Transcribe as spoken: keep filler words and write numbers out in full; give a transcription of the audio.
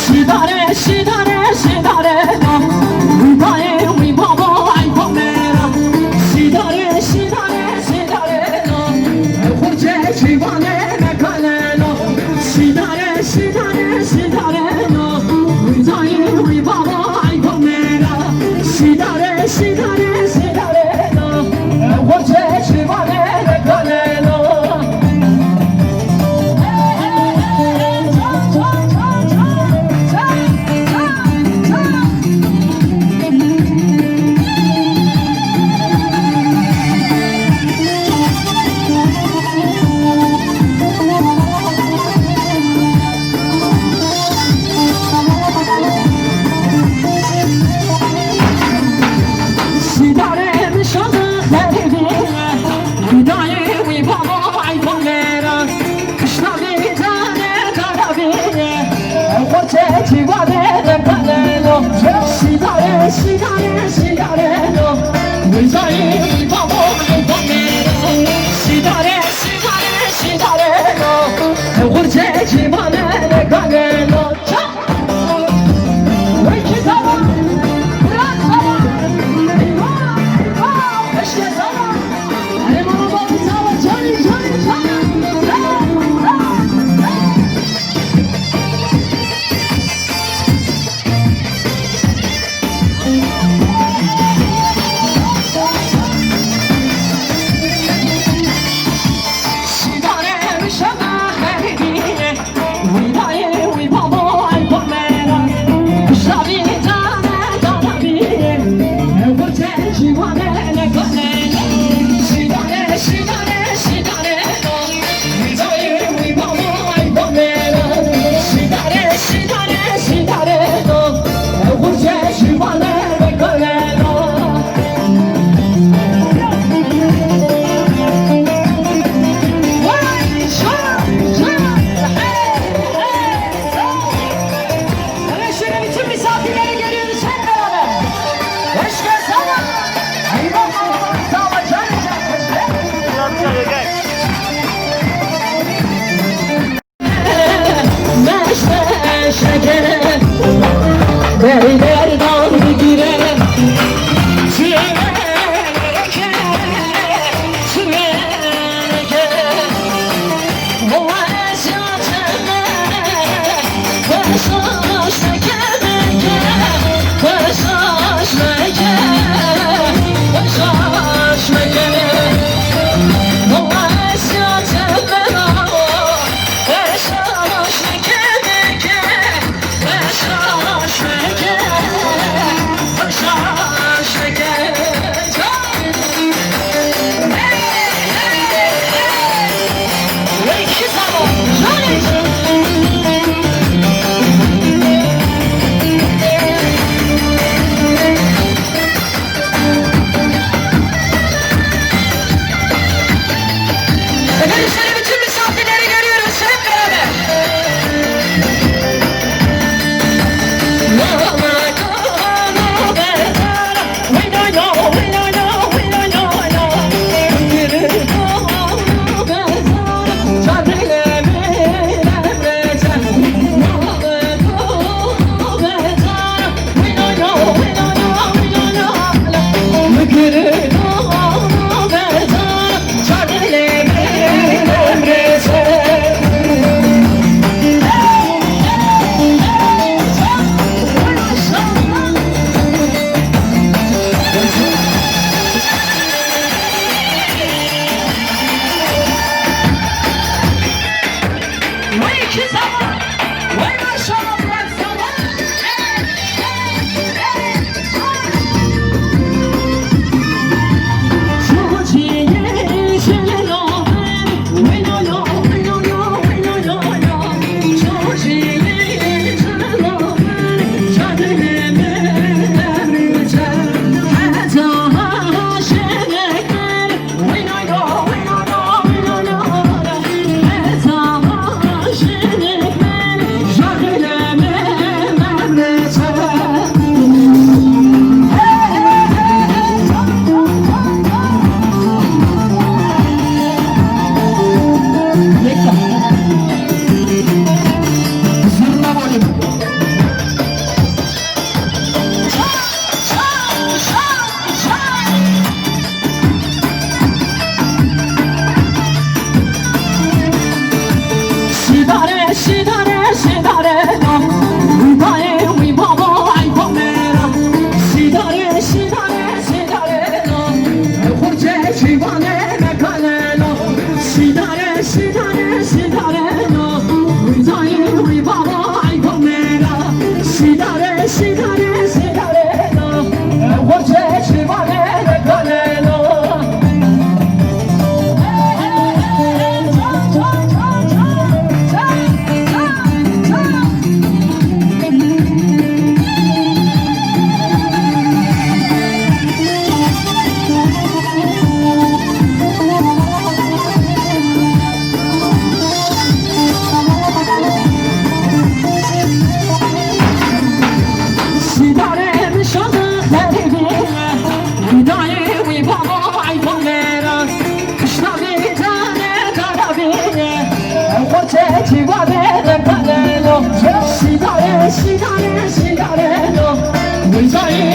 Şidare, şidare, şidare, no. Wî dayê, wî babo, ey komera. Şidare, şidare, şidare, no. Xurce çîvane mekane, no. Şidare, şidare, şidare, no. Wî dayê, wî babo, ey komera. Şidare, şidare, şidare, no. Xurce çîvane mekane, no. Şidare nişanı xeribî, wî dayê wî baba ey komera. Kişta vî dane dara vî, xurçe çîvane de kaneno. Şidare, şidare, şidare no. Wî dayê wî baba ey komera. Şidare, şidare, şidare no. Xurçe çîvane de kaneno. Hemen şöyle bütün misafirleri görüyoruz hep beraber. Hoş geldin. Eyvah, eyvah, sağ ol, canım, canım. Şîdare, şîdare, şîdare no. Xurçe şîvane de kane no. Şîdare min şana xerîbî, wî dayê wî baba eyvanera. Kişna vî cane darabî, ew xurçe çî wa bê de kaneno. Şîdare, şîdare, şîdare no. Wî dayê